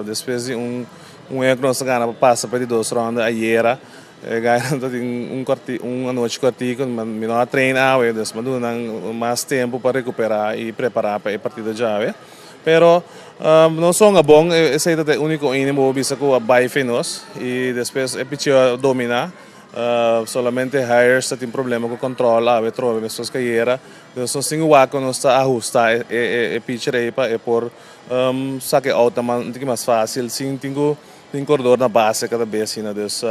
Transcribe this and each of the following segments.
Despues di un wega ku nos a gana pa pasa pa di dos ronda ayera, e gainan ta tin un un anochi kòrtiku. Mi no a train awe, dus mi a duna nan mas tempu pa rekuperá i prepará pa e partido djawe. Pero nos hunga bon, esei ta e úniko inning bo por bisa ku a bai fe nos i despues e picheo a dominá. Solamente Hires ta tin problema ku kòntròl awe trobe meskos ku ayera. Dus nos tin ku wak ku nos ta ahustá e pitcher ei pa e por saka e out un tiki mas fácil sin tin ku tin koredor na base kada bes asina. Dus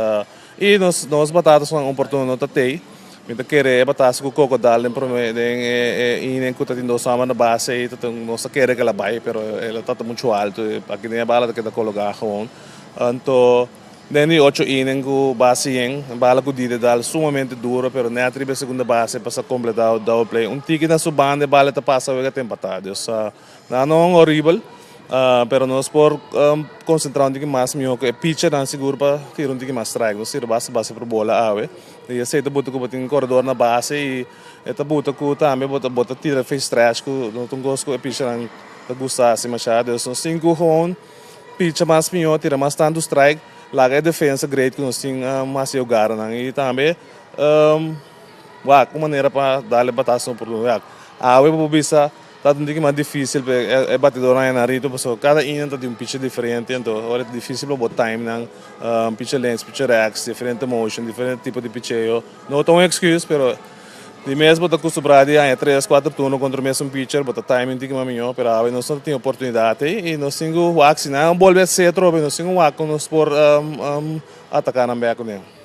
i nos nos batata son oportuno no ta tei. Mi ta kere e batata ku Coco dal den prome den e inning ku ta tin dos hòmber na base ei ta nos ta kere ku el a bai pero el a tabata muchu altu aki den e bala ta keda kologá gewoon. Anto den di ocho inning ku base yen, bala ku Dide dal sumamente duro pero nèt riba e segunda base pa sa kompletá double play. Un tiki na su banda e bala ta pasa wega ta empatá. Dus Nan no un horibel, pero nos por konsentrá un tiki mas mihó ku e pitchernan sigur pa tira un tiki mas strike. Nos tira basta base por bola awe. I esei ta buta ku bo tin koredor na base i e ta buta ku tambe bo ta bo ta tira face stretch ku no ta un kos ku e pitchernan ta gusta hasi mashá. Dus nos tin ku gewoon picha mas mihó, tira mas tantu strike, laga e defensa great ku nos tin hasi e hogarnan i tambe wak un manera pa dal e bataso oportunidat. Awe bo por bisa. Ta un tiki mas dificil pa e batidornan e na rito pasobra cada inning ta tin un pitcher diferente anto ora ta dificil pa bo time nan pitcher links, pitcher rechts, diferente motion, diferente tipo di picheo. No ta un excuse pero di mes bo ta acostumbrá di haña tres, cuatro turno contra e mesun pitcher bo ta time un tiki mas miho pero awe nos no ta tin oportunidad ey y nos tin cu wak si nan a bolbe haci atrobe nos tin cu wak con nos por ataca nan bek cu ne.